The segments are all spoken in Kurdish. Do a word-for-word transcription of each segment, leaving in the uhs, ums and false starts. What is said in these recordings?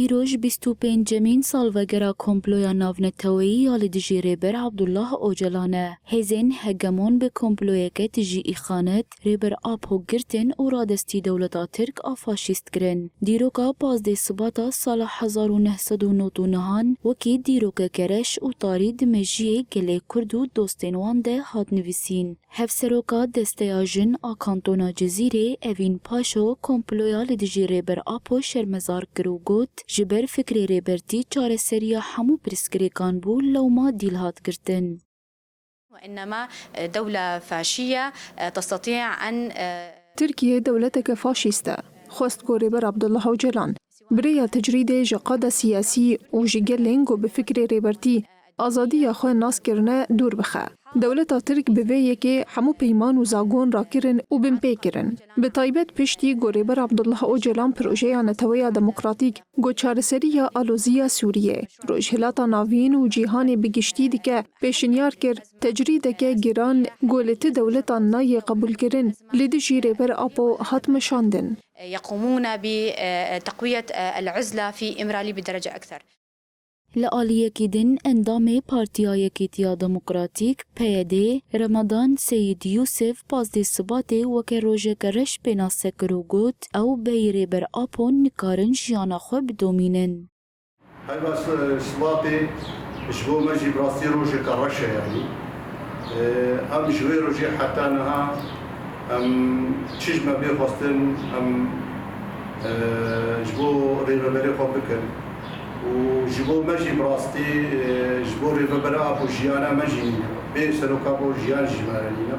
Îroj bîst û pêncemîn salvegera komploya navneteweyî ya li dijî Rêber Abdullah Ocalan e. Hêzên hegemon bi komployeke tijî îxanet Rêber Apo girtin û radestî dewleta Tirk a faşîst kirin. Dîroka pazdeh Sibata sala hezar û neh sed û nod û nehan wekî dîrokeke reş û tarî di mejiyê gelê Kurd û dostên wan de hat nivîsîn. Hevseroka Desteya Jin a Kantona Cizîrê Evîn Paşo komploya li dijî Rêber Apo şermezar kir û got, ji ber fikrê Rêbertî çareseriya hemû pirsgirêkan bû, lewma dîl hat girtin. وإنما دولة فاشية تستطيع أن Tirkiye dewleteke faşîst e. Xwest ku Rêber Abdullah Ocalan bi rêya tecrîdê ji qada siyasî û ji gelên ku bi fikrê Rêbertî azadiya xwe nas kirine dûr bixe. Dewleta Tirk bi vê yekê hemû peyman û zagon rakirin û binpê kirin. Bi taybet piştî ku Rêber Abdullah Ocalan projeya Neteweya Demokratîk ku çareseriya aloziya Sûriyê, Rojhilata Navîn û cîhanê bi giştî dike pêşinyar kir, tecrîdeke giran ku li ti dewletan nayê qebûlkirin li dijî Rêber Apo hat meşandin. يقومون بتقوية العزلة في إمرالي بدرجة أكثر. Li aliyekî din endamê Partiya Yekîtiya Demokratîk, P Y D, Remadan Seyîd Yûsif pazdeh Sibatê weke rojeke reş pênase kir û got, ew bêyî Rêber Apo nikarin jiyana xwe bidomînin. Heyva Sibatê ji bo me jî bi rastî rojeke reş e yanî. Em ji wê rojê heta niha em çi ji me bê xwestin, em ji bo rêveberê xwe bikin û ji bo me jî bi rastî ji bo rêvebera Apo jiyana me jî nîne. Bê seroka bo jiyan jî me re nîne.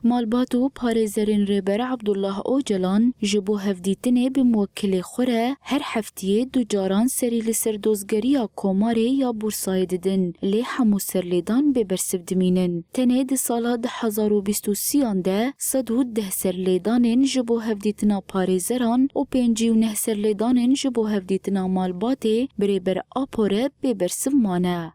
Malbat û parêzerên Rêber Abdullah Ocalan ji bo hevdîtinê bi muwekilê xwe re her heftiyê du caran serî li ser dozgeriya Komarê ya Bûrsayê didin, lê hemû serlêdan bê bersiv dimînin. Tenê di sala du hezar û bîst û sêyan de sed û deh serlêdanên ji bo hevdîtina parêzeran û pêncî û neh serlêdanên ji bo hevdîtina malbatê bi Rêber Apo re bê bersiv mane.